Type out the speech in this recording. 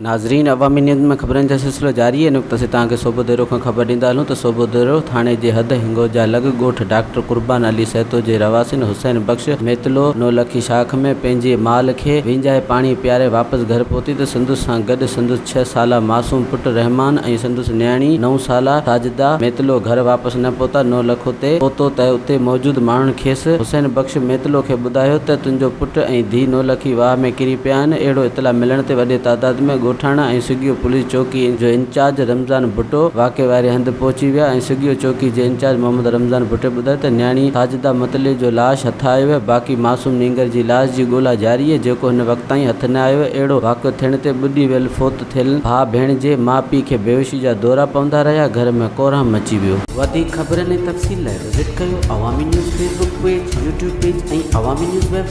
ناظرين عوامي نيوز ۾ خبرن جو سلسلو جاري آهي نقطه سي توهان کي صوبوديرو کان خبر ڏيندا هلون ته صوبوديرو ٿاڻي جي حد هنگوجا لڳ ڳوٺ ڊاڪٽر قربان علي سهتو جي رهواسين حسين بخش ميتلو نولکي شاخ ۾ پنهنجي مال کي وينجهائي پاڻي پياري واپس گهر پهتي ته سندس سان گڏ سندس ڇهه سالا معصوم پٽ رحمان ۽ سندس نياڻي نو سالا ساجده ميتلو گهر واپس نه پهتا نولکو تي پهتو ته اتي موجود ماڻهن کيس حسين بخش ميتلو کي ٻڌايو ته تنهنجو پٽ ۽ ڌيء نولکي واهه ۾ ڪري پيا آهن، اهڙو اطلاع ملڻ تي وڏي تعداد ۾ ڳوٺاڻا ۽ سگيو پوليس چوڪي جو انچارج رمضان ڀٽو واقعي واري هنڌ پهچي ويا ۽ سگيو چوڪي جي انچارج محمد رمضان ڀٽي ٻڌايو ته نياڻي ساجده متلي جو لاش هٿ آيو آهي باقي معصوم نينگر جي لاش جي ڳولا جاري آهي جيڪو هن وقت تائين هٿ نه آيو آهي اهڙو واقعو ٿيڻ تي ٻڏي ويل فوت ٿيل ڀاء ڀيڻ جي ماء پيء کي بيهوشي جا دورا پوندا رهيا گهر ۾ ڪورهام مچي ويو. وڌيڪ خبرن ۽ تفصيل لاء وزٽ ڪيو Awami news Facebook page, YouTube page ۽ Awami news website.